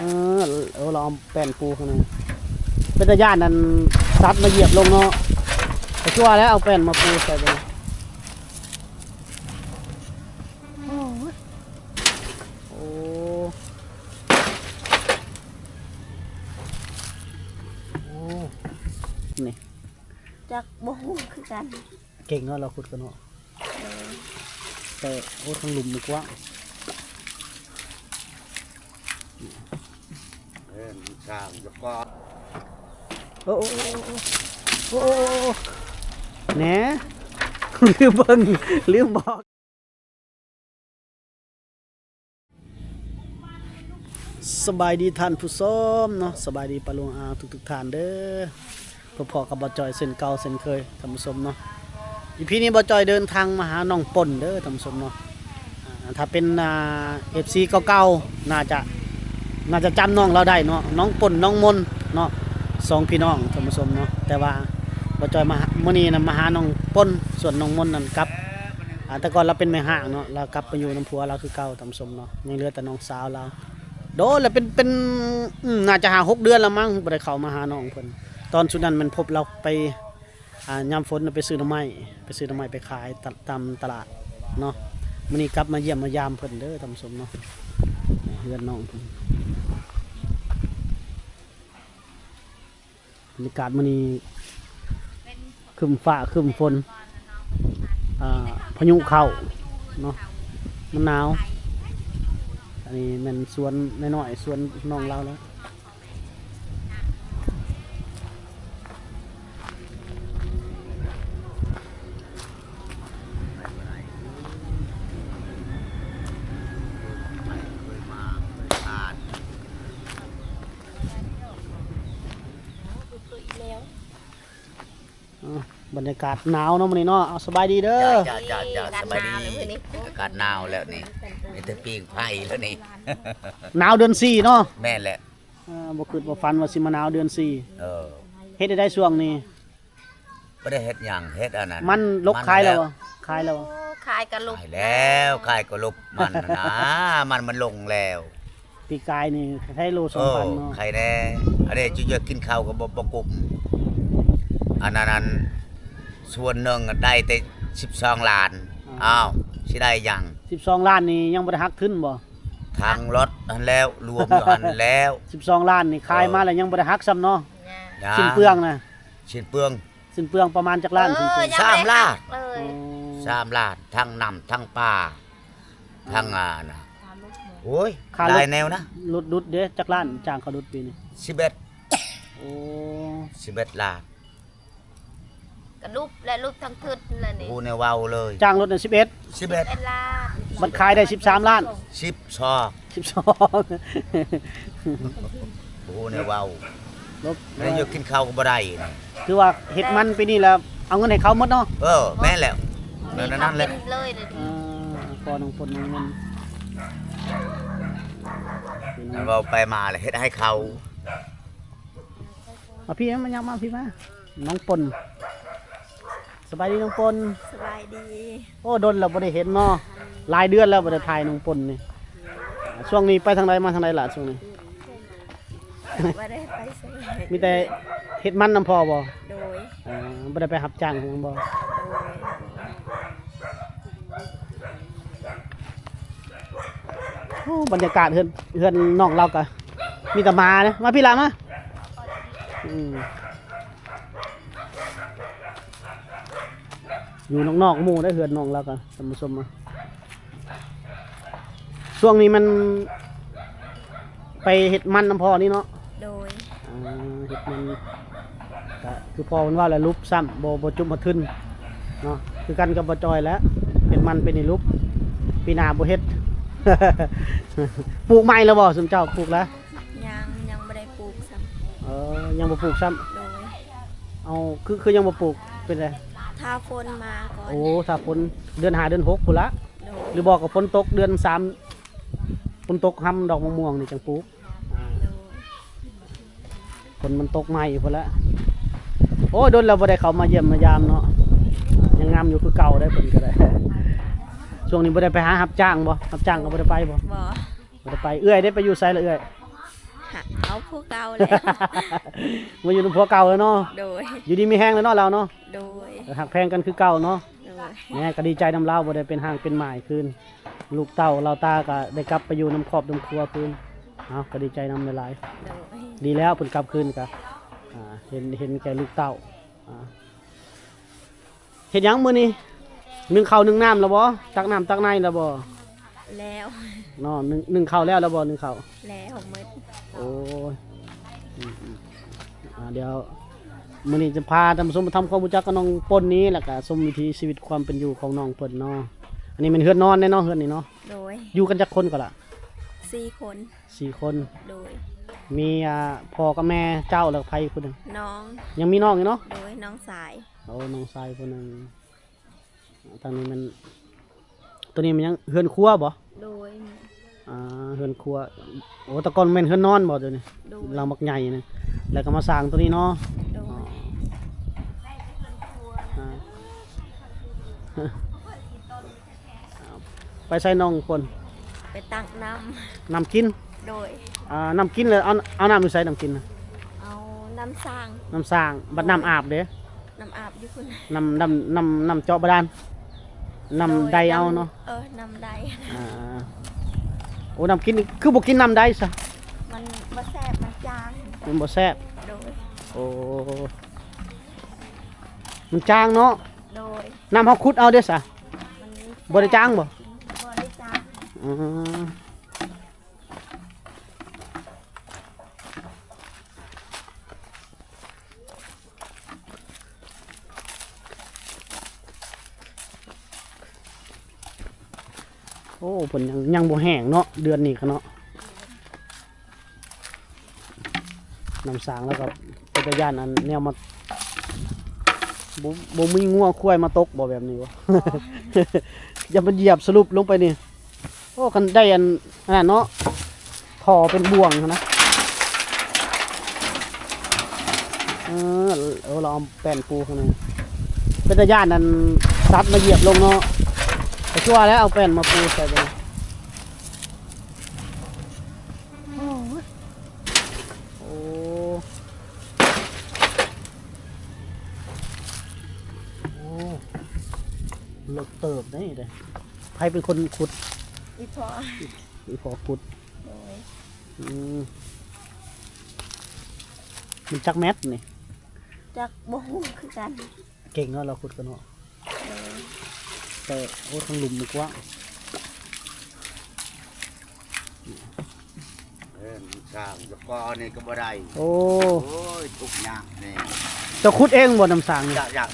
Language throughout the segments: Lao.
ເອີ ເອີ ລາວເອົາແປ້ນປູຂ້າງໃນ ເປັນຕາຢ້ານອັນສັດມາຢຽບລົງເນາະ ກະຊົ່ວແລ້ວເອົາແປ້ນມາປູໃສ່ເບິ່ງ. ໂອ້ ໂອ້ ນີ້ ຈັກບໍ່ຮູ້ຄືກັນ. ເກັ່ງເນາະ ລາວຂຸດກັນເນາະ ເອີ ແຕ່ ໂອ້ ທາງຫຼຸມມັນກວ້າງ ເອີ ມັນສ້າງຈະກວ້າງ ໂອ້ ໂອ້ ແນ່ ລືມເບິ່ງ ລືມບອກ. ສະບາຍດີທ່ານຜູ້ຊົມເນາະ ສະບາຍດີປ້າລຸງອາທຸກໆທ່ານເດີ ພົບພໍ້ກັບບ່າວຈ່ອຍເຊັ່ນເກົ່າເຊັ່ນເຄີຍທ່ານຜູ້ຊົມເນາະ. ອີພີນີ້ບ່າວຈ່ອຍເດີນທາງມາຫານ້ອງປົນເດີທ່ານຜູ້ຊົມເນາະ. ອາ ຖ້າເປັນ ອາ ເອັຟຊີເກົ່າໆ ໜ້າຈະ ໜ້າຈະຈຳນ້ອງລາວໄດ້ເນາະ ນ້ອງປົນ ນ້ອງມົນເນາະ ສອງພີ່ນ້ອງທ່ານຜູ້ຊົມເນາະ. ແຕ່ວ່າບ່າວຈ່ອຍມາ ມື້ນີ້ນະມາຫານ້ອງປົນ ສ່ວນນ້ອງມົນນັ້ນກັບ ອາ ແຕ່ກ່ອນລາວເປັນແມ່ຮ້າງເນາະ ລາວກັບໄປຢູ່ນຳຜົວລາວຄືເກົ່າທ່ານຜູ້ຊົມເນາະ. ຍັງເຫຼືອແຕ່ນ້ອງສາວລາວ ໂດນລະເປັນ ເປັນ ອືມ ໜ້າຈະຫ້າຫົກເດືອນລະມັ້ງ ບໍ່ໄດ້ເຂົ້າມາຫານ້ອງເພິ່ນ. ຕອນຊຸດນັ້ນແມ່ນພົບລາວໄປ ອາ ຍາມຝົນນະໄປຊື້ໜໍ່ໄມ້ ໄປຊື້ໜໍ່ໄມ້ໄປຂາຍຕາ ຕາມຕະຫຼາດເນາະ. ມື້ນີ້ກັບມາຢ້ຽມມາຢາມເພິ່ນເດີທ່ານຜູ້ຊົມເນາະ ເຮືອນນ້ອງເພິ່ນ. ບັນຍາກາດມື້ນີ້ ຄຶ້ມຟ້າຄຶ້ມຝົນ ອາ ພາຍຸເຂົ້າເນາະ ມັນໜາວ. ອັນນີ້ແມ່ນສວນນ້ອຍໆ ສວນນ້ອງລາວແລ້ວ. ເອີ ບັນຍາກາດໜາວເນາະມື້ນີ້ເນາະ. ເອົາ ສະບາຍດີເດີ. ຈ້າ ຈ້າ ຈ້າ ສະບາຍດີ. ອາກາດໜາວແລ້ວນີ້ ມີແຕ່ປີ້ງໄຟແລ້ວນີ້. ໜາວເດືອນສີ່ເນາະ. ແມ່ນແຫຼະ. ເອີ ບໍ່ຄິດບໍ່ຝັນວ່າຊິມາໜາວເດືອນສີ່. ເອີ ເຮັດໄດ້ໄດຊ່ວງນີ້? ບໍ່ໄດ້ເຮັດຫຍັງ ເຮັດອັນນັ້ນ. ມັນລົກຂາຍແລ້ວບໍ່? ຂາຍແລ້ວບໍ່? ໂອ້ ຂາຍກະລົບ ຂາຍແລ້ວ ຂາຍກະລົບມັນນະ ມັນ ມັນລົງແລ້ວ. ປີກາຍນີ້ຂາຍໂລສອງພັນເນາະ. ເອີ ຂາຍແດ່ ອັນນີ້ຈະຢາກກິນເຂົ້າກໍບໍ່ ບໍ່ກຸ້ມ. ອັນນັ້ນ ອັນ ສ່ວນໜຶ່ງໄດ້ແຕ່ສິບສອງລ້ານ. ອ້າວ ຊິໄດ້ຫຍັງ? ສິບສອງລ້ານນີ້ຍັງບໍ່ໄດ້ຫັກທຶນບໍ່? ທັງລົດຫັ້ນແລ້ວ ລວມຢູ່ຫັ້ນແລ້ວ. ສິບສອງລ້ານນີ້ຂາຍມາແລ້ວຍັງບໍ່ໄດ້ຫັກຊ້ຳເນາະ. ສິ້ນເປືອງນະ ສິ້ນເປືອງ. ສິ້ນເປືອງປະມານຈັກລ້ານ? ເອີ ຈັ່ງຊີ້ ສາມລ້ານ. ອໍ ສາມລ້ານ ທັງນ້ຳທັງປາ ທັງ ອາ ນະ ໂອ້ຍ ຫຼາຍແນວນະ. ລົດດຸດເດ້ ຈັກລ້ານ ຈ້າງເຂົາດຸດປີນີ້? ສິບເອັດ. ໂອ້ ສິບເອັດລ້ານ. ກະຫຼຸບແລະ ຫຼຸບທັງທຶນແລະນີ້ ບໍ່ຮູ້ແນວເວົ້າເລີຍ. ຈ້າງລົດນະ ສິບເອັດ ສິບເອັດ ສິບເອັດລ້ານ ບັດຂາຍໄດ້ສິບສາມລ້ານ. ສິບສອງ ສິບສອງ ບໍ່ຮູ້ແນວເວົ້າ. ລົບ ແລ້ວຢູ່ກິນເຂົ້າກໍບໍ່ໄດ້. ຄືວ່າເຮັດມັນປີນີ້ລະເອົາເງິນໃຫ້ເຂົາໝົດເນາະ. ເອີ ແມ່ນແລ້ວ ແນວນັ້ນແຫຼະ. ເອີ ພໍ່ນ້ອງພົນນ້ອງເງິນ ເວົ້າໄປມາລະເຮັດໃຫ້ເຂົາ. ມາພີ່ ມາ ຍັບມາພີ່ມາ. ນ້ອງປົນ ສະບາຍດີນ້ອງປົນ. ສະບາຍດີ. ໂອ້ ດົນແລ້ວບໍ່ໄດ້ເຫັນເນາະ ຫຼາຍເດືອນແລ້ວບໍ່ໄດ້ຖ່າຍນ້ອງປົນນີ້. ຊ່ວງນີ້ໄປທາງໃດມາທາງໃດລະຊ່ວງນີ້? ບໍ່ໄດ້ໄປໃສ ມີແຕ່ເຮັດມັນນຳພໍ່ບໍ່? ໂດຍ. ເອີ ບໍ່ໄດ້ໄປຮັບຈ້າງຫຍັງບໍ່? ໂດຍ. ໂອ້ ບັນຍາກາດເຮືອນ ເຮືອນນ້ອງລາວກະມີແຕ່ໝາເດ້. ມາພີ່ຫຼານມາ. ອືມ ຢູ່ນອກໆໝູ່ເດ້ ເຮືອນນ້ອງລາວກະ ທ່ານຜູ້ຊົມ. ຊ່ວງນີ້ມັນໄປເຮັດມັນນຳພໍ່ນີ້ເນາະ? ໂດຍ. ອ່າ ເຮັດມັນ ກະຄືພໍ່ເພິ່ນວ່າແຫຼະ ຫຼຸບຊ້ຳ ບໍ່ ບໍ່ຈຸມຫົວທຶນເນາະ. ຄືກັນກັບບ່າວຈ່ອຍແຫຼະ ເຮັດມັນປີນີ້ຫຼຸບ ປີໜ້າບໍ່ເຮັດ. ປູກໃໝ່ແລ້ວບໍ່ ຊຸມເຈົ້າ? ປູກແລ້ວ? ຍັງ ຍັງບໍ່ໄດ້ປູກຊ້ຳ. ເອີ ຍັງບໍ່ປູກຊ້ຳ. ໂດຍ. ເອົາ ຄື ຄືຍັງບໍ່ປູກ ເປັນໃດ? ຖ້າຝົນມາກ່ອນ. ໂອ້ ຖ້າຝົນ ເດືອນຫ້າເດືອນຫົກພຸ້ນລະ. ໂດຍ. ຫຼືບໍ່ກໍຝົນຕົກເດືອນສາມ ຝົນຕົກຮຳດອກມະມ່ວງນີ້ຈັ່ງປູກ. ອ່າ ໂດຍ. ຝົນມັນຕົກໃໝ່ພຸ້ນລະ. ໂອ້ຍ ດົນແລ້ວບໍ່ໄດ້ເຂົ້າມາຢ້ຽມມາຢາມເນາະ. ຍັງງາມຢູ່ຄືເກົ່າໄດ໋ ເພິ່ນກໍໄດ້. ຊ່ວງນີ້ບໍ່ໄດ້ໄປຫາຮັບຈ້າງບໍ່? ຮັບຈ້າງກໍບໍ່ໄດ້ໄປບໍ່? ບໍ່ ບໍ່ໄດ້ໄປ. ເອື້ອຍເດ້ ໄປຢູ່ໃສລະເອື້ອຍ? ເອົາຜົວເກົ່າແລ້ວ ມາຢູ່ນຳຜົວເກົ່າແລ້ວເນາະ. ໂດຍ ຢູ່ດີມີແຮງແລ້ວເນາະລາວເນາະ. ໂດຍ ເອີ ຮັກແພງກັນຄືເກົ່າເນາະ. ໂດຍ ແມ່ກໍດີໃຈນຳລາວ ບໍ່ໄດ້ເປັນຮ່າງເປັນໝ້າຍຄືນ. ລູກເຕົ້າລາວຕາກໍໄດ້ກັບໄປຢູ່ນຳຄອບນຳຄົວຄືນ. ເອົາ ກໍດີໃຈນຳຫຼາຍໆ. ໂດຍ ດີແລ້ວເພິ່ນກັບຄືນກໍ ອ່າ ເຫັນ ເຫັນແກ່ລູກເຕົ້າ. ອ່າ ເຮັດຫຍັງມື້ນີ້? ໜຶ້ງເຂົ້າໜຶ້ງນ້ຳແລ້ວບໍ່? ຕັກນ້ຳຕັກໃນແລ້ວບໍ່? ແລ້ວເນາະ. ໜຶ້ງ ໜຶ້ງເຂົ້າແລ້ວ ແລ້ວບໍ່? ໜຶ້ງເຂົ້າແລ້ວໝົດ. ໂອ້ຍ ອືມໆ ອ່າ ດຽວມື້ນີ້ຈະພາທ່ານຜູ້ຊົມມາທຳຄວາມຮູ້ຈັກກັບນ້ອງປົນນີ້ ແລ້ວກະຊົມວິຖີຊີວິດຄວາມເປັນຢູ່ຂອງນ້ອງເພິ່ນເນາະ. ອັນນີ້ແມ່ນເຮືອນນອນເດ້ເນາະ ເຮືອນນີ້ເນາະ. ໂດຍ ຢູ່ກັນຈັກຄົນກໍລະ? ສີ່ຄົນ. ສີ່ຄົນ. ໂດຍ ມີ ອ່າ ພໍ່ກັບແມ່ເຈົ້າ ແລ້ວໃຜອີກຜູ້ໜຶ່ງ? ນ້ອງ. ຍັງມີນ້ອງອີກເນາະ? ໂດຍ ນ້ອງຊາຍ. ໂອ້ ນ້ອງຊາຍຜູ້ໜຶ່ງ. ທາງນີ້ແມ່ນ ໂຕນີ້ແມ່ນຫຍັງ? ເຮືອນຄົວບໍ່? ໂດຍ ອ່າ ເຮືອນຄົວ. ໂອ້ ແຕ່ກ່ອນແມ່ນເຮືອນນອນບໍ່ໂຕນີ້? ໂດຍ ຫຼັງບັກໃຫຍ່ນະ ແລ້ວກໍມາສ້າງໂຕນີ້ເນາະ. ໂດຍ ອ່າ ໄປໃສນ້ອງຝົນ? ໄປຕັກນ້ຳ ນ້ຳກິນ. ໂດຍ ອ່າ ນ້ຳກິນແລ້ວ ເອົາ ເອົານ້ຳຢູ່ໃສ ນ້ຳກິນນະ? ເອົານ້ຳສ້າງ. ນ້ຳສ້າງ. ບັດນ້ຳອາບເດ? ນ້ຳອາບຢູ່ພຸ້ນ. ນ້ຳ ນ້ຳ ນ້ຳ ນ້ຳເຈາະບາດານ ນ້ຳໃດເອົາເນາະ. ໂດຍ ນ້ຳ ເອີ ນ້ຳໃດ. ອ່າ ໂອ້ ນ້ຳກິນ ຄືບໍ່ກິນນ້ຳໃດຊະ? ມັນບໍ່ແຊບ ມັນຈາງ. ມັນບໍ່ແຊບ. ໂດຍ ໂອ້ ມັນຈາງເນາະ. ໂດຍ ນ້ຳເຮົາຂຸດເອົາເດ້ຊະ? ມັນ ບໍ່ໄດ້ຈາງບໍ່? ບໍ່ໄດ້ຈາງ. ອືມ ໂອ້ ເພິ່ນຍັງ ຍັງບໍ່ແຫ້ງເນາະ ເດືອນນີ້ກະເນາະ. ນ້ຳສ້າງແລ້ວກໍເປັນຕາຢ້ານ ອັນແນວມາ ບໍ່ ບໍ່ມີງົວຄວາຍມາຕົກບໍ່ແບບນີ້ບໍ່? ຢ່າມາຢຽບສະຫຼຸບລົງໄປນີ້. ໂອ້ ຄັນໄດ້ອັນ ອັນນັ້ນເນາະ ທໍ່ເປັນບ່ວງຫັ້ນນະ. ເອີ ເອີ ລາວເອົາແປ້ນປູຂ້າງໃນ ເປັນຕາຢ້ານອັນສັດມາຢຽບລົງເນາະ. ກະຊົ່ວແລ້ວ ເອົາແປ້ນມາປູໃສ່ໄປ. ໂອ້ຍ ໂອ້ ໂອ້ ເລິກເຕີບເດ້. ໃຜເປັນຄົນຂຸດ? ອີ່ພໍ່. ອີ່ພໍ່ຂຸດ. ໂດຍ ອືມ ມັນຈັກແມັດນີ້? ຈັກ ບໍ່ຮູ້ຄືກັນ. ເກັ່ງເນາະ ລາວຂຸດກະເນາະ. ເອີ ແຕ່ ໂອ້ ທາງລຸ່ມມັນກວ້າງ. ເອີ ມັນສ້າງ ແລ້ວກໍອັນນີ້ກໍບໍ່ໄດ້. ໂອ້ ໂອ້ຍ ທຸກຍາກແນ່. ເຈົ້າຂຸດເອງບໍ່ ນ້ຳສ້າງນີ້? ຈ້າ ຈ້າ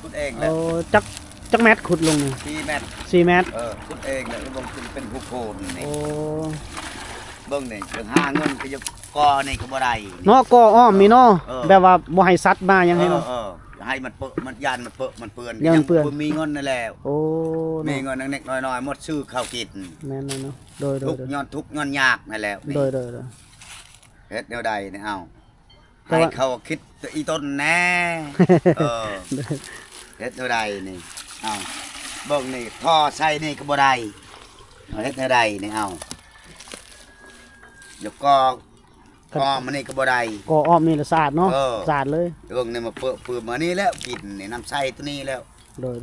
ຂຸດເອງແຫຼະ. ໂອ້ ຈັກ ຈັກແມັດຂຸດລົງນີ້? ສີ່ແມັດ. ສີ່ແມັດ. ເອີ ຂຸດເອງແຫຼະ ລະບົງຂຶ້ນເປັນພູໂພນນີ້. ໂອ້ ເບິ່ງນີ້ ຫາເງິນກໍຢາກ ກໍອັນນີ້ກໍບໍ່ໄດ້ເນາະ. ກໍອ້ອມນີ້ເນາະ. ເອີ ແບບວ່າບໍ່ໃຫ້ສັດມາຫຍັງໃຫ້ເນາະ. ເອີ ເອີ ໃຫ້ມັນເປິ ມັນ ຢ້ານມັນເປິ ມັນເປື້ອນ ຢ້ານມັນເປື້ອນ ຍັງບໍ່ມີເງິນນັ້ນແຫຼະ. ໂອ້ ມີເງິນເລັກໆນ້ອຍໆ ໝົດຊື້ເຂົ້າກິນ. ແມ່ນແລ້ວເນາະ. ໂດຍໆ ທຸກຍ້ອນທຸກຍ້ອນຍາກນັ້ນແຫຼະ. ໂດຍໆ ເຮັດແນວໃດນີ້ ເອົ້າ ໃຫ້ເຂົາຄິດອີ່ຕົນແດ່. ເອີ ເຮັດແນວໃດນີ້ ເອົ້າ ເບິ່ງນີ້ ທໍ່ໃສ່ນີ້ກໍບໍ່ໄດ້ ເຮັດແນວໃດນີ້ ເອົ້າ ຢາກກໍ ກໍອ້ອມອັນນີ້ກໍບໍ່ໄດ້. ກໍອ້ອມນີ້ລະສະອາດເນາະ. ເອີ ສະອາດເລີຍ. ເບິ່ງນີ້ ມາເປິບປຶມ ອັນນີ້ແລ້ວກິນນີ້ ນ້ຳໃສໂຕນີ້ແລ້ວ. ໂດຍໆ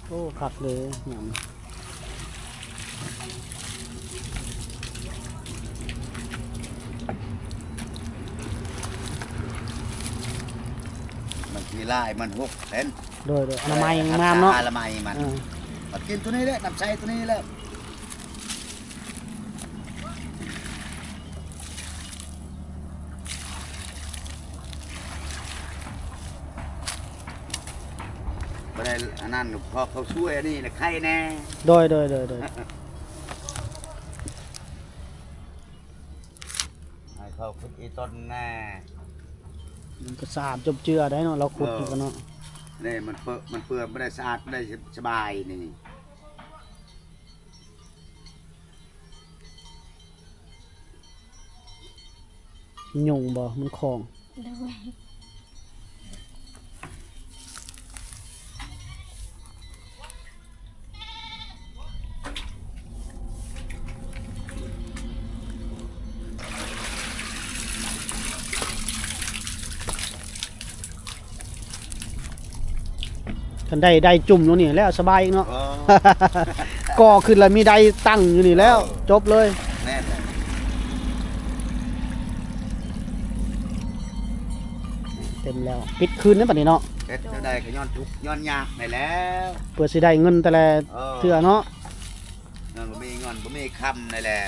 ໂອ້ ຄັກເລີຍ ຍາມ ມັນມີລາຍ ມັນຫົກເຫັນ. ໂດຍໆ ອະນາໄມງາມເນາະ. ອະນາໄມມັນ ເອີ ມາກິນໂຕນີ້ແຫຼະ ນ້ຳໃສໂຕນີ້ແຫຼະ. ບໍ່ໄດ້ອັນນັ້ນ ພໍເຂົາຊ່ວຍອັນນີ້ນະ ໄຄແນ່. ໂດຍໆໆໆ ໃຫ້ເຂົາຂຸດອີ່ຕົນແນ່. ມັນກໍສະອາດຈົບເຈື່ອໄດ໋ເນາະ ລາວຂຸດ ເອີ ນີ້ກໍເນາະ. ນີ້ມັນເປິ ມັນເປື້ອນ ບໍ່ໄດ້ສະອາດ ບໍ່ໄດ້ສະບາຍນີ້. ຍຸງບໍ່ ມັນຂອງ. ໂດຍ. ໄດ້ ໄດ້ຈຸ່ມຢູ່ນີ້ແລ້ວສະບາຍອີກເນາະ. ເອີ ກໍ່ຂຶ້ນແລ້ວມີໄດ້ຕັ້ງຢູ່ນີ້ແລ້ວ ເອີ ຈົບເລີຍ. ແມ່ນແຫຼະ ເຕັມແລ້ວ ປິດຄືນເດ້ບັດນີ້ເນາະ. ເຮັດແນວໃດກໍຍ້ອນທຸກຍ້ອນຍາກນີ້ແຫຼະ ເພື່ອຊິໄດ້ເງິນແຕ່ລະ ເອີ ເທື່ອເນາະ. ເງິນບໍ່ມີ ເງິນບໍ່ມີຄຳນີ້ແຫຼະ.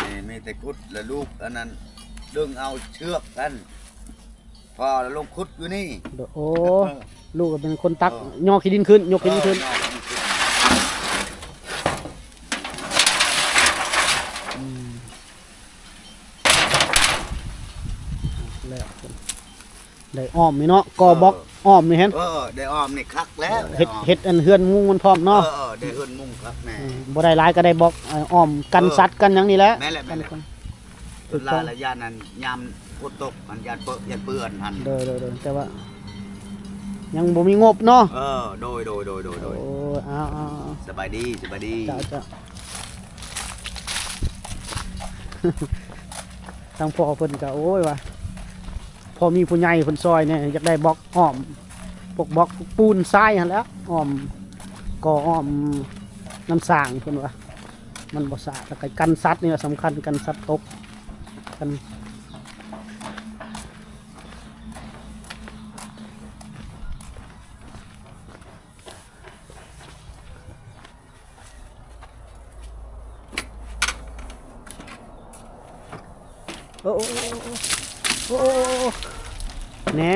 ນີ້ມີແຕ່ຂຸດ ແລະລູກອັນນັ້ນດຶງເອົາເຊືອກຫັ້ນ ພໍ່ລະລົງຂຸດຢູ່ນີ້. ໂອ້ ເອີ ລູກກໍເປັນຄົນຕັກ ເອີ ຍໍຂີ້ດິນຂຶ້ນ ຍົກຂີ້ດິນຂຶ້ນ. ເອີ ອືມ ແລ້ວ ໄດ້ອ້ອມນີ້ເນາະ ກໍ່ບລັອກ ເອີ ອ້ອມນີ້ຫັ້ນ. ເອີ ໄດ້ອ້ອມນີ້ຄັກແລ້ວ ເຮັດ ໄດ້ອ້ອມ ເຮັດອັນເຮືອນມຸງມັນພ້ອມເນາະ. ເອີ ເອີ ໄດ້ເຮືອນມຸງຄັກແນ່ ອືມ ບໍ່ໄດ້ຫຼາຍກໍໄດ້ບລັອກ ເອີ ອ້ອມກັນສັດກັນຫຍັງນີ້ແຫຼະ. ແມ່ນແຫຼະ ແມ່ນແຫຼະ ສ່ວນຫຼາຍລະຍະນັ້ນຍາມຝົນຕົກມັນຢ້ານເປິ ຢ້ານເປື້ອນຫັ້ນ. ໂດຍໆໆ ແຕ່ວ່າຍັງບໍ່ມີງົບເນາະ. ເອີ ໂດຍໆໆໆ ໂອ້ ເອົາໆໆ ສະບາຍດີ ສະບາຍດີ ເຈົ້າໆ. ທາງພໍ່ເພິ່ນກໍ ໂອ້ຍ ວ່າ ພໍມີຜູ້ໃຫຍ່ເພິ່ນຊ່ອຍແດ່ ຢາກໄດ້ບລັອກອ້ອມ ພວກບລັອກ ພວກປູນຊາຍຫັ້ນແຫຼະ ອ້ອມ ກໍ່ອ້ອມນ້ຳສ້າງເພິ່ນວ່າ ມັນບໍ່ສາດ ແລ້ວກໍກັນສັດນີ້ລະສຳຄັນ ກັນສັດຕົກ ກັນ ໂອ້ ໂອ້ ແນ່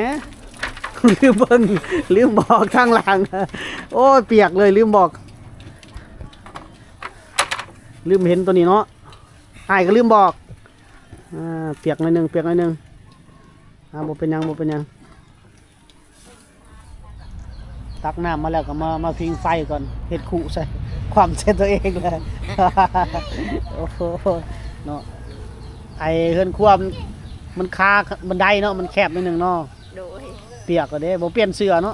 ລືມເບິ່ງ ລືມບອກທາງຫຼັງ. ໂອ້ຍ ປຽກເລີຍ ລືມບອກ ລືມເຫັນໂຕນີ້ເນາະ ອ້າຍກໍລືມບອກ. ອາ ປຽກໜ້ອຍໜຶ່ງ ປຽກໜ້ອຍໜຶ່ງ. ອາ ບໍ່ເປັນຫຍັງ ບໍ່ເປັນຫຍັງ. ຕັກນ້ຳມາແລ້ວກໍມາ ມາພິງໄຟກ່ອນ ເຮັດຄຸໃສ່ ຄວ່ຳໃສ່ຕົວເອງແຫຼະ. ໂອ້ໂຫ ເນາະ ໄອ້ເຮືອນຄົວມັນຄາບັນໄດເນາະ ມັນແຄບໜ້ອຍໜຶ່ງເນາະ. ໂດຍ ປຽກກໍເດ້ ບໍ່ປ່ຽນເສື້ອເນາະ.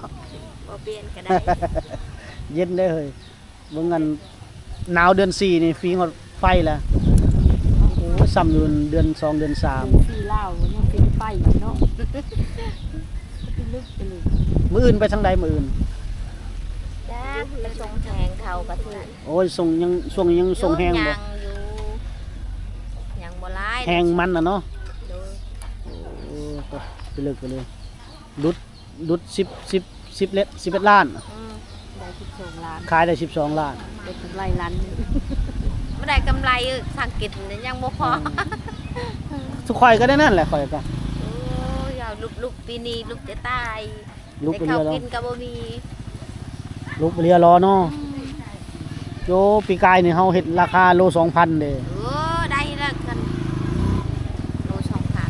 ບໍ່ປ່ຽນກໍໄດ້ ເຢັນເດ້ເຮີ້ຍ. ເບິ່ງອັນໜາວເດືອນສີ່ນີ້ ຟິງຮອດໄຟແລ້ວ. ໂອ້ຍ ຊ່ຳຢູ່ເດືອນສອງເດືອນສາມ ເດືອນສີ່ລາວຍັງຟິງໄຟຢູ່ເນາະ. ລຶກໄປເລີຍ. ມື້ອື່ນໄປທາງໃດມື້ອື່ນ? ຈັກໄປສົ່ງແຮງເຂົາກະຖືກ. ໂອ້ຍ ສົ່ງ ຍັງ ຊ່ວງນີ້ຍັງສົ່ງແຮງບໍ່? ຍັງຢູ່ ຍັງບໍ່ຫຼາຍ ແຮງມັນນະເນາະ. ໂດຍ ໂອ້ ໄປເລີກ ໄປເລີກ. ຫຼຸດ ຫຼຸດສິບ ສິບ ສິບເອັດ ສິບເອັດລ້ານ. ອືມ ໄດ້ສິບສອງລ້ານ ຂາຍໄດ້ສິບສອງລ້ານ ໄດ້ກຳໄລລ້ານໜຶ່ງ. ບໍ່ໄດ້ກຳໄລ ສັງກິດຍັງບໍ່ພໍ. ອືມ ທຸກຂ້ອຍກໍໄດ້ນັ້ນແຫຼະ ຂ້ອຍກໍ ໂອ້ຍ ເອົາລຸກ ລຸກ ປີນີ້ລຸກຈະຕາຍ. ລຸກໄປເຫຼືອ ໄດ້ເຂົ້າກິນກໍບໍ່ມີ ລຸກໄປເຫຼືອລໍເນາະ. ອືມ ໂຍ ປີກາຍນີ້ເຮົາເຮັດລາຄາໂລສອງພັນເດ້. ເອີ ໄດ້ແລ້ວຄັນໂລສອງພັນ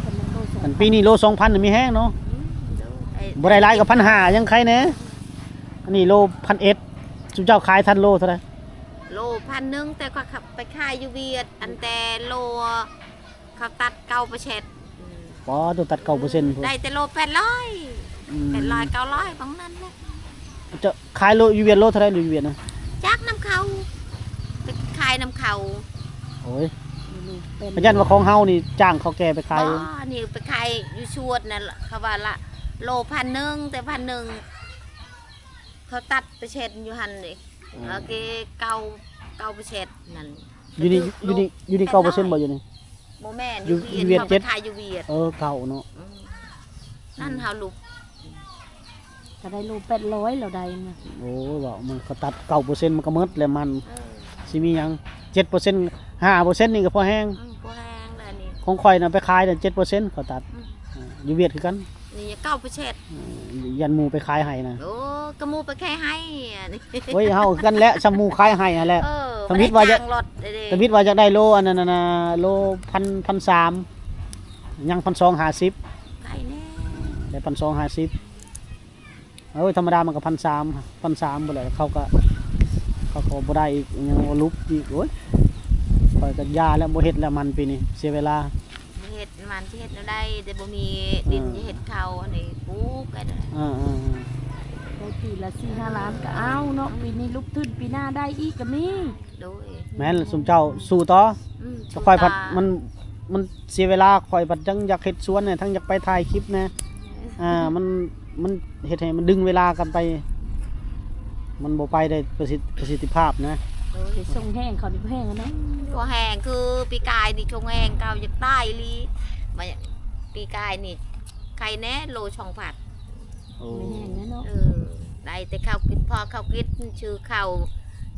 ຄັນໂລສອງພັນ ຄັນປີນີ້ໂລສອງພັນນີ້ມີແຮງເນາະ. ອືມ ໂດຍ ບໍ່ໄດ້ຫຼາຍກໍພັນຫ້າ ຍັງໄຄແດ່. ອັນນີ້ໂລພັນເອັດ ຊຸມເຈົ້າຂາຍທັນໂລເທົ່າໃດ? ໂລພັນໜຶ່ງ ແຕ່ຂ້ອຍໄປຂາຍຢູ່ຫວຽດ ອັນແຕ່ໂລ ເຂົາຕັດເກົ້າເປີເຊັນ. ອືມ ອໍ ໂຕຕັດເກົ້າເປີເຊັນພຸ້ນ ໄດ້ແຕ່ໂລແປດຮ້ອຍ. ອືມ ແປດຮ້ອຍ ເກົ້າຮ້ອຍປະມານນັ້ນແຫຼະ. ເຈົ້າຂາຍໂລຢູ່ຫວຽດ ໂລເທົ່າໃດຢູ່ຫວຽດນະ? ຈັກນຳເຂົາ ໄປຂາຍນຳເຂົາ. ໂອ້ຍ ບໍ່ແມ່ນ ຢ້ານວ່າຂອງເຮົານີ້ຈ້າງເຖົ້າແກ່ໄປຂາຍ. ບໍ່ ນີ້ໄປຂາຍຢູ່ຊວນນັ້ນ ເຂົາວ່າລະໂລພັນໜຶ່ງ ແຕ່ພັນໜຶ່ງ ເຂົາຕັດເປີເຊັນຢູ່ຫັ້ນເດ້. ອືມ ໂອເຄ ເກົ້າ ເກົ້າເປີເຊັນນັ້ນ. ຢູ່ນີ້ ຢູ່ນີ້ ຢູ່ນີ້ເກົ້າເປີເຊັນບໍ່ ຢູ່ນີ້? ບໍ່ແມ່ນ ຢູ່ຫວຽດ ເຈັດ ຂາຍຢູ່ຫວຽດ. ເອີ ເກົ່າເນາະ. ອືມ ນັ້ນເຮົາລຸກ ກໍໄດ້ໂລແປດຮ້ອຍແລ້ວໄດ້ນະ. ໂອ້ ເວົ້າມັນ ເຂົາຕັດເກົ້າເປີເຊັນ ມັນກໍໝົດແລ້ວມັນ. ເອີ ຊິມີຫຍັງ ເຈັດເປີເຊັນ ຫ້າເປີເຊັນນີ້ກໍພໍແຮງ. ອືມ ພໍແຮງແລ້ວນີ້ ຂອງຂ້ອຍນະໄປຂາຍນະ ເຈັດເປີເຊັນ ເຂົາຕັດ. ອືມ ເອີ ຢູ່ຫວຽດຄືກັນ. ນີ້ເກົ້າເປີເຊັນ. ເອີ ຢ້ານໝູ່ໄປຂາຍໃຫ້ນະ. ໂອ້ ກໍໝູ່ໄປຂາຍໃຫ້. ໂອ້ຍ ເຮົາຄືກັນແຫຼະ ຊ່ຳໝູ່ຂາຍໃຫ້ຫັ້ນແຫຼະ. ເອີ ທຳອິດວ່າຢາກ ທຳອິດວ່າຢາກໄດ້ໂລອັນນັ້ນນະ ໂລພັນ ພັນສາມ ຍັງພັນສອງຫ້າສິບ. ໄດ້ແນ່ ໄດ້ພັນສອງຫ້າສິບ. ໂອ້ຍ ທຳມະດາມັນກໍພັນສາມ ພັນສາມພຸ້ນແຫຼະ. ເຂົາກໍ ເຂົາກໍບໍ່ໄດ້ອີກ ຍັງວ່າຫຼຸບອີກ. ໂອ້ຍ ຂ້ອຍກໍຢ່າແລ້ວ ບໍ່ເຮັດແລ້ວມັນປີນີ້ ເສຍເວລາ. ບໍ່ເຮັດມັນຊິເຮັດແນວໃດ ແຕ່ບໍ່ມີດິນ ເອີ ຈະເຮັດເຂົ້າອັນນີ້ປູກໄປ. ເອີໆໆ ໄດ້ປີລະສີ່ຫ້າລ້ານກໍເອົາເນາະ. ອືມ ປີນີ້ຫຼຸບທຶນ ປີໜ້າໄດ້ອີກກໍມີ. ໂດຍ ແມ່ນ ຊຸມເຈົ້າສູ້ຕໍ່. ອືມ ແຕ່ຂ້ອຍພັດ ມັນ ມັນເສຍເວລາ ຂ້ອຍພັດຍັງຢາກເຮັດສວນແດ່ ທັງຢາກໄປຖ່າຍຄລິບແດ່ ອ່າ ມັນ ມັນເຮັດໃຫ້ມັນດຶງເວລາກັນໄປ ມັນບໍ່ໄປໄດ້ປະສິດ ປະສິດທິພາບນະ. ໂອ້ຍ ສົ່ງແຫ້ງ ເຂົານີ້ບໍ່ແຫ້ງແລ້ວເນາະ ບໍ່ແຫ້ງ ຄືປີກາຍນີ້ຊົງແຫ້ງ ເຂົາຢາກຕາຍອີ່ຫຼີ ມາປີກາຍນີ້ໄຄແດ່ໂລສອງພັນ ໂອ້ ບໍ່ແຫ້ງແລ້ວເນາະ ເອີ ໄດ້ແຕ່ເຂົ້າກິນ ພໍເຂົ້າກິນ ຊື້ເຂົ້າ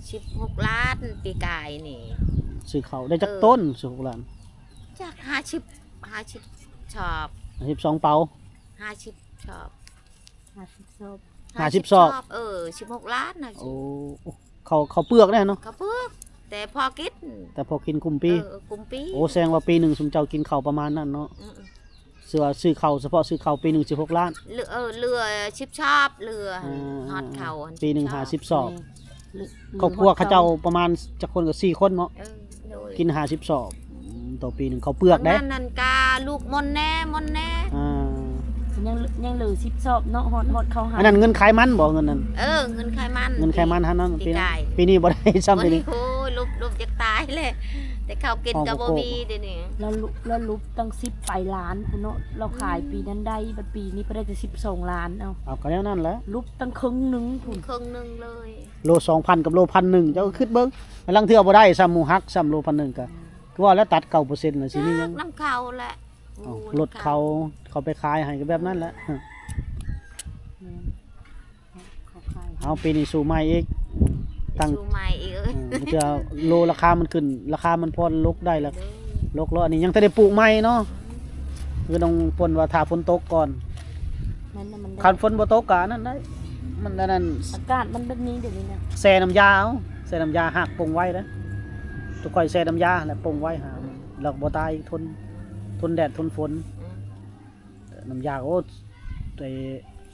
ສິບຫົກລ້ານ ປີກາຍນີ້ ຊື້ເຂົ້າໄດ້ຈັກ ເອີ ຕົ້ນ ສິບຫົກລ້ານ ຈັກຫ້າສິບ ຫ້າສິບຊອບ ຫ້າສິບສອງເປົາ ຫ້າສິບຊອບ ຫ້າສິບຊອບ ຫ້າສິບຊອບ ຫ້າສິບຊອບ ເອີ ສິບຫົກລ້ານນະ ໂອ້ ເຂົ້າ ເຂົ້າເປືອກເດ້ເນາະ ເຂົ້າເປືອກ ແຕ່ພໍກິນ ແຕ່ພໍກິນກຸ້ມປີ ເອີ ກຸ້ມປີ ໂອ້ ແສດງວ່າປີໜຶ່ງຊຸມເຈົ້າກິນເຂົ້າປະມານນັ້ນເນາະ ອືມ ເຊື່ອວ່າຊື້ເຂົ້າ ສະເພາະຊື້ເຂົ້າປີໜຶ່ງສິບຫົກລ້ານ ເຫຼືອ ເອີ ເຫຼືອສິບຊອບ ເຫຼືອ ອ່າ ຮອດເຂົ້າ ປີໜຶ່ງຫ້າສິບຊອບ ແມ່ນ ຄອບຄົວເຂົາເຈົ້າປະມານຈັກຄົນ ກໍສີ່ຄົນເນາະ ເອີ ໂດຍ ກິນຫ້າສິບຊອບ ອືມ ຕໍ່ປີໜຶ່ງ ເຂົ້າເປືອກເດ້ ອັນນັ້ນ ອັນກະລູກມົນແດ່ ມົນແດ່ ອ່າ ຍັງ ຍັງເຫຼືອສິບຊອບເນາະ ຮອດ ຮອດເຂົ້າຫັ້ນ ອັນນັ້ນເງິນຂາຍມັນບໍ່ ເງິນນັ້ນ ເອີ ເງິນຂາຍມັນ ເງິນຂາຍມັນຫັ້ນເນາະ ປີ ປີກາຍ ປີນີ້ບໍ່ໄດ້ຊ້ຳ ປີນີ້ ໂອ້ຍ ລົບ ລົບຈາກຕາຍແຫຼະ ແຕ່ເຂົ້າກິນກໍບໍ່ມີເດນີ້ ລາວ ລາວລົບຕັ້ງສິບປາຍລ້ານພຸ້ນເນາະ ລາວຂາຍ ອືມ ປີນັ້ນໄດ້ ບັດປີນີ້ໄປໄດ້ແຕ່ສິບສອງລ້ານ ເອົາ ເອົາ ກໍແນວນັ້ນແຫຼະ ລົບຕັ້ງເຄິ່ງໜຶ່ງພຸ້ນ ເຄິ່ງໜຶ່ງເລີຍ ໂລສອງພັນກັບໂລພັນໜຶ່ງ ເຈົ້າກໍຄິດເບິ່ງ ລາງເທື່ອບໍ່ໄດ້ຊ້ຳ ໝູ່ຫັກຊ້ຳໂລພັນໜຶ່ງ ກໍ ອືມ ຄືວ່າແລ້ວ ຕັດເກົ້າເປີເຊັນ ແລ້ວຊິມີຫຍັງ ຈັກນຳເຂົາແຫຼະ ເອົາ ໂອ້ ລົດເຂົາ ເຂົາໄປຂາຍໃຫ້ ກໍແບບນັ້ນແຫຼະ ແມ່ນ ເອົາ ປີນີ້ສູ້ໃໝ່ອີກ ສູ້ໃໝ່ອີກ ເອີ ເທື່ອໂລລາຄາມັນຂຶ້ນ ລາຄາມັນພໍລົກໄດ້ລະ ໂດຍ ລົກແລ້ວ ອັນນີ້ຍັງແຕ່ໄດ້ປູກໃໝ່ເນາະ ອືມ ຄືນ້ອງຝົນວ່າຖ້າຝົນຕົກກ່ອນ ແມ່ນ ມັນ ຄັນຝົນບໍ່ຕົກກໍອັນນັ້ນໄດ້ ມັນອັນນັ້ນ ອາກາດມັນແບບນີ້ດຽວນີ້ນະ ແຊ່ນ້ຳຢາເອົາ ແຊ່ນ້ຳຢາ ຮາກປົ່ງໄວເດ້ ທຸກຂ້ອຍແຊ່ນ້ຳຢາແລ້ວປົ່ງໄວ ຫາມັນ ແລ້ວບໍ່ຕາຍ ທົນ ທົນແດດ ທົນຝົນ ອືມ ນ້ຳຢາ ໂອ້ ໄອ້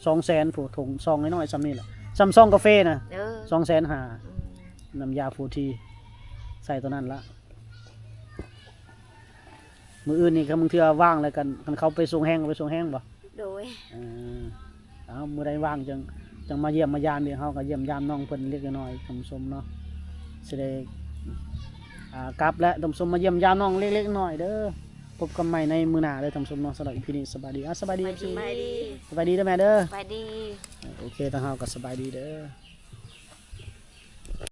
ສອງແສນພຸ້ນ ຖົງຊອງນ້ອຍໆ ຊ່ຳນີ້ແຫຼະ ຊ່ຳຊອງກາເຟນະ ເອີ ສອງແສນຫ້າ ອືມ ນ້ຳຢາໂຟທີ ໃສ່ຕົວນັ້ນລະ ມື້ອື່ນນີ້ຄັນບາງເທື່ອວ່າງແລ້ວກັນ ຄັນເຂົາໄປສົ່ງແຮງ ກໍໄປສົ່ງແຮງບໍ່? ໂດຍ ເອີ ເອົາ ມື້ໃດວ່າງຈັ່ງ ຈັ່ງມາຢ້ຽມມາຢາມເດ້ ເຮົາກໍຢ້ຽມຢາມນ້ອງເພິ່ນເລັກນ້ອຍ ທ່ານຜູ້ຊົມເນາະ ຊິໄດ້ ອ່າ ກັບແລ້ວ ທ່ານຜູ້ຊົມ ມາຢ້ຽມຢາມນ້ອງເລັກໆນ້ອຍໆເດີ. ພົບກັນໃໝ່ໃນມື້ໜ້າເດີທ່ານຜູ້ຊົມເນາະ ສຳລັບອີພີນີ້ ສະບາຍດີ ອ່າ ສະບາຍດີ ສະບາຍດີ ເອັຟຊີ ສະບາຍດີ ສະບາຍດີເດີແມ່ເດີ ສະບາຍດີ ໂອເຄ ທາງເຮົາກໍສະບາຍດີເດີ.